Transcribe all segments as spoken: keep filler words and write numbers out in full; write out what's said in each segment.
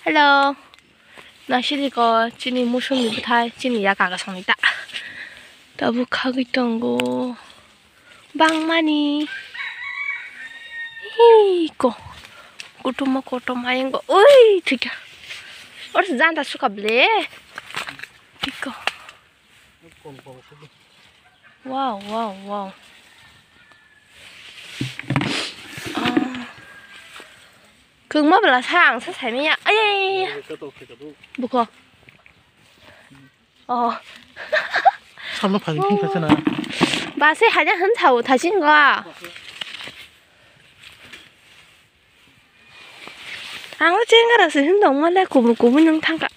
Hello. Naisili ko chini musung ni bwthai chini ya kaga songni ta. Tabuk khagwi tongo. Bangmani. Hei ko. Kutumo kotom ayang go. Oi, thika. Or janda suka ble. Tiko. Wow, wow, wow. Ah. Kwngma bwla sa ang sa saimanya. Ay, ay, ay, ay. Buko. Oh. Salo phai thung kha na. Ba se haja han thau thasin go. Ang o chengara se hin dong male kubur kubur nang thangka.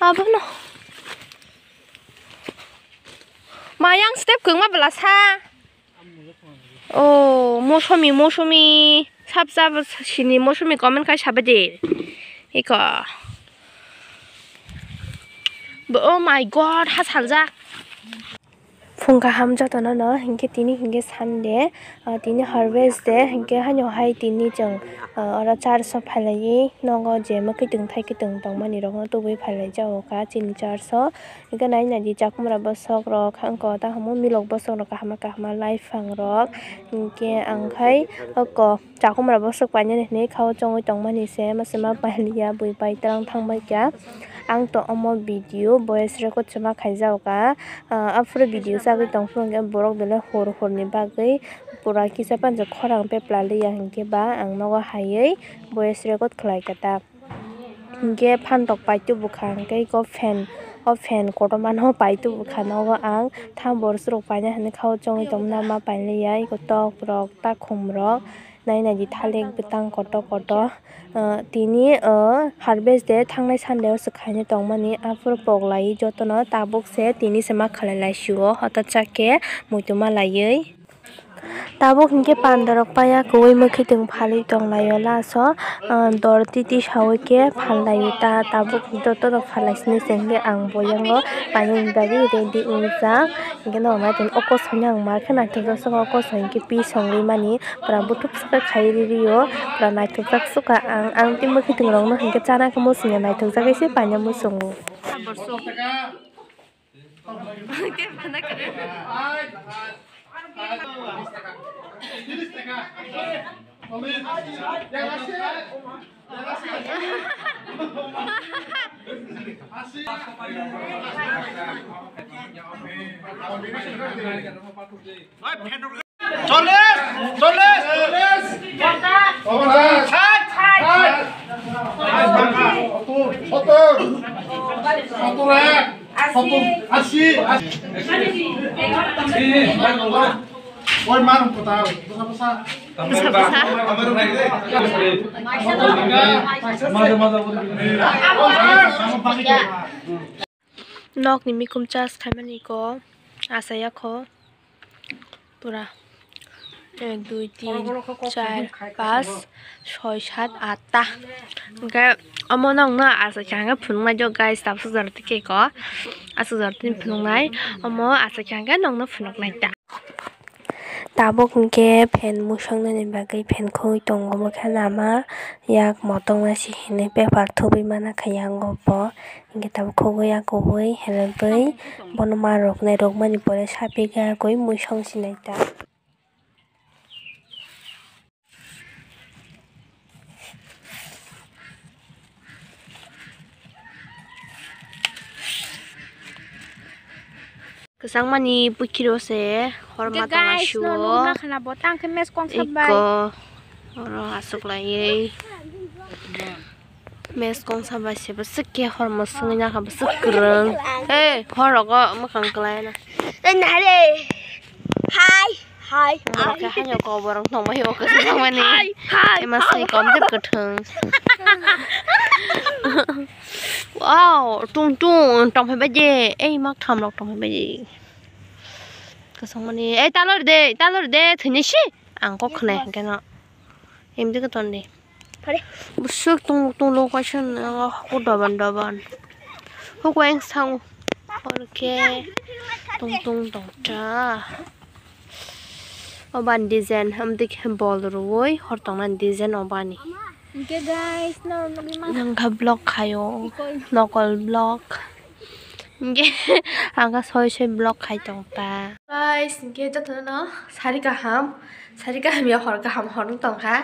Abono. Mayang step kwngma bwla sa. Oh, mosomi, mosomi. Sab sab sini mosomi comment khai sabe de. Iko. Oh my God, ha saljak. Phung kaham jotono no, hinkhe tini hinkhe Sunday, ah, tini harvest day, hinkhe haino hai tini chwng, ah, oro church o phailaiwi nogo je mwkhwtwng thaikwtwng tongmani rokno tubui phailai jago kha chini church o. Hinkhe nai nai di chakhumra bwsok rok, hangko ta hamo milok bwsok rok kahama kahama laiphang rok, hinkhe ang khai oko. Chakhumra bwswk painani hinwi kha o chongwi tongmani se, masa ma pailiya, bui pai twlang thangbai kha. Ang to omo video voice record se ma khaijago kha. Ah, aphuru video chagwi tongphuru hwnkhe borok belai hor horni bagwi pura kisa pansa khorang pepla liya hinkhe ba ang nogo haiwi voice record khlai kha ta. Hinkhe phantok paitubukha hinkhe eko fan, o fan kotorma no paitubukha nogo ang. Tha borok chwrok paina hinwi kha o chongwi tongmani ma pailiya, eko tok rok, takhum rok. Nai nai di thalik bwtang kotor kotor. Ah, tini, ah, harvest day thangnai Sunday o se khaina tongmani aphuru pok lai jotono tabuk se tini se ma khalai lai sio hotok chak khe muitu ma laiwi. Tabuk hinkhe panda rok paya kwbwi mwkhwtwng phalwi tong lai o last o, ah, dor titi sawi khe phan lai o ta tabuk jotono phalai sini se hinkhe ang bo yango painani bagwi ready wngjak hinkhe norok nai tong o kosoi no ang mar khe naithok jak o kosoi hinkhe pi songwi mani. Pura buthuk saka khai riri o, pura naithokjak sukha ang, ang tei mwkhwtwng rokno hinkhe chana khe muchungya naithokjagwi se paina muchungo. Cholish! Cholish! Cholish! Sait! Sait! Sottur! Sottur! Sottur ek! Sottur! Asi! Asi! Oi, marung kota, basa basa. Basa basa. Nokni mikum charge khaimani ko asaya kho pura ek, dui, tin, char, pas, soi, sat, atta. Hingke omo nokno asai kha hingke phunuknai jo guys, tabsuk jora tike ko aswk jora tini phunuknai omo asai kha hingke nokno phunuknai ta. Tabuk hingke fan musuknani bagwi fan khogwi tongo, omo khe lama yak motoknai se hinwi bepar thubui mana kha yango bo, hingke tabuk khogwi yakubui helebui bono ma rwknai, rwkmani pore sapikha yakui mui song sinai ta. Kwchangmani bwkhiro se horma tong guys, asio. No nukna khana bo tang khe mes kong sabai. Iko oro aswk laiwi. Mes kong sabai se bwswk khe horma swngwi nakha bwswk kwrwng. Hey, horogo mwkhang kwlai na. Ei nare. Hai. Hai. Borok khe haino kok borok tongbai o kwchangmani. Hai. Hai. Ema sini kom jeb kwthwng. Wow, tung tung tongphai bai je. Ei mak tham rok tongphai bai je. Kwchangmani. Ei talor de, talor de thwini si. Ang kok khna hwnkhe no. Em de ton de. Busuk tung tung lo kaisa ko doban doban. Huk weng sang. Orke tung tung tong ta. Oban design, amtwi khe bol rwui hor tongnani design obani. Hwnkhe guys, norok nugwi man Nangkha vlog khaio, nokol vlog. Hwnkhe ang kha soi soi vlog khai tong ta. Guys, hwnkhe jotono sari kaham, sari kaham ya hor kaham hor wng tongkha.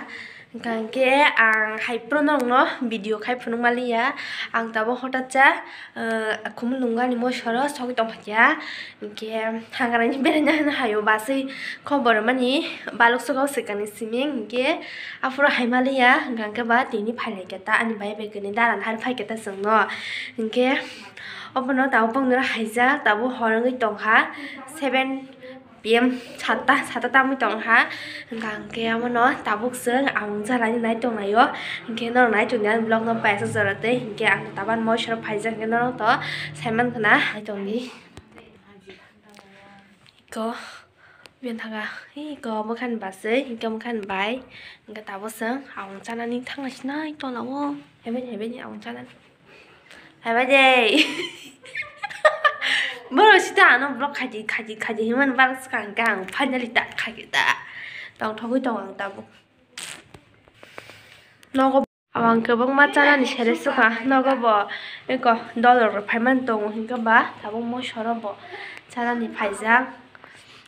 Hwnkhe ang hai phuru norokno video khai phunuk maliya. Ang tabuk hotat cha, eh, khumulwng ani moisoro sogwi tongphaikha. Hwnkhe hangrani beraina hwnwi haio baswi khobor mani baluk sogao swkangni simi hwnkhe aphuru hai maliya. Hwnkhe ba tini phailaikha ta ani bai bai kwnwi daran har phaikha ta chwngno. Hwnkhe obono tabuk bongni haijak, tabuk hor wngwi tongkha seven P M sata, sata tamwi tongkha. Hwnkha hwnkhe abono tabuk chwng ang jalani nai tonglaio. Hwnkhe norok nai tongdi ani vlogno paisa jora tei. Hwnkhe ang tabuk moisoro phaijak hwnkhe norokto saiman khwna nai tongdi. Iko bini thaga, iko bwkhani baswi, hwnkhe bwkhani bai. Hwnkhe tabuk chwng ang chanani thangna sinai tonglaio. Hebeni, hebeni ang chanani. Hai bai de. Borok sita ano vlog khaidi, khaidi, khaidi hinmani balok swkang khe ang finally ta khaidi ta. Tong thogwi tong ang tabuk. Nogo abang kwbangma chanani sere swkha. Nogo bo eko dolor rok phaimani tongo hinkhe ba tabuk moisoro bo chanani phaijak.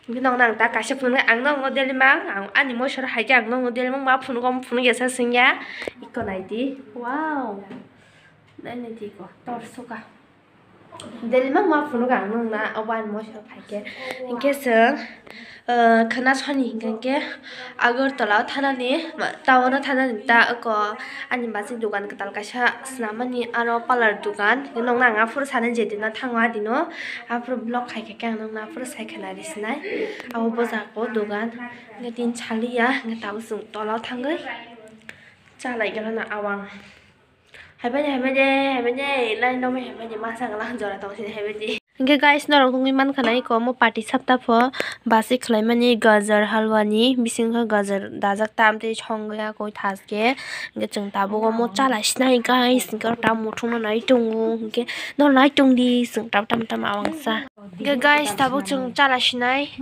Hinkhe nokno ang ta kaisa phunuknai, ang nokno daily mang, ang ani moisoro hai khe ang nokno daily mang ma phunugo, omo phunuk ya sa swngya. Eko naidi. Wow. Nai nai di ko, tor suka. Daily mang ma phunuk ang nung na, obo ani moisoro phai khe. Hinkhe chwng, eh, khwna soni hinkhe Agartala o thanani, ma, town o thanani ta oko ani bachik dogan kwtal kaisa swnamani, aro parlour dogan. Nokna ang aphuru sanai je dino thango adino, aphuru vlog khai khe ang nokna aphuru sai khwna ri sinai. Abo bwskango dogan, hinkhe tin saliya, hinkhe tabuk chwng tola o thangwi cha lai gana na awang. Haibani, haibani, haibani, nai nokni haibani, masa wngla jora tong sini haibani. Hinkhe guys, norok nugwi mankha na eko omo party sapta pho basi khwlaimani gajar halwani, bisingo gajar dajak tam tei songya koi thaske. Hinkhe chwng tabuk omo chala sinai guys, hinkhe oro ta muthungno nai tongo, hinkhe norok nai tongdi, chwng tab tam tam awang sa. Hinkhe guys, tabuk chwng chala sinai.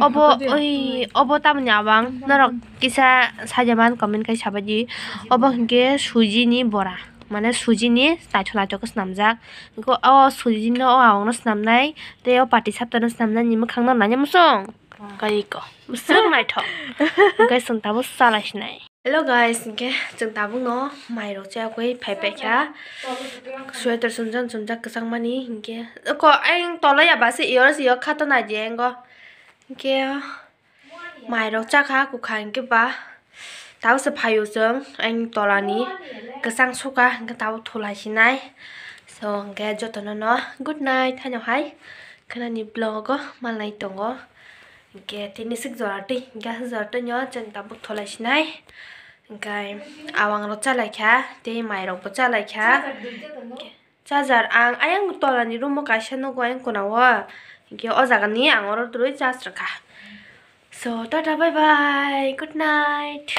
Obo, oi, obo tamoni awang. Norok kisa sajaman comment khai sabaidi. Obo hinkhe sujini bora. Mane sujini naithok naithok khe swnamjak. Hinkhe o sujino o awangno swnamnai. Tei o party saptano swnamnai ni mwkhangno naina muchung. Kaiko. Muchung naithok. Hinkhe chwng tabuk chala sinai. Hello guys, hinkhe chwng tabukno mairok chayakwi phai paikha. Sweater chumjak chumjak kwchangmani hinkhe. Ko ayang tolo ya basi iyo iyo khato naidi engo. Hinkhe mairok chakha kukha hinkhe ba. Tabukse phaio chwng ayang tolani kwchang suka hinkhe tabuk thulai sinai. So hinkhe jotono no good night haino hai khwnani vlog o malnai tongo. Hinkhe tini sik jora twi, hinkhe aswk jora twi no chwng tabuk thulai sinai. Hinkhe awang rok chalai kha, tei mai rok bo chalai kha. Charger ang ayang tola ni room o kaisa nugo ayang kona o. Hinkhe o jaga ni ang oro rwi charge rwkha. So, tata, bye bye, good night.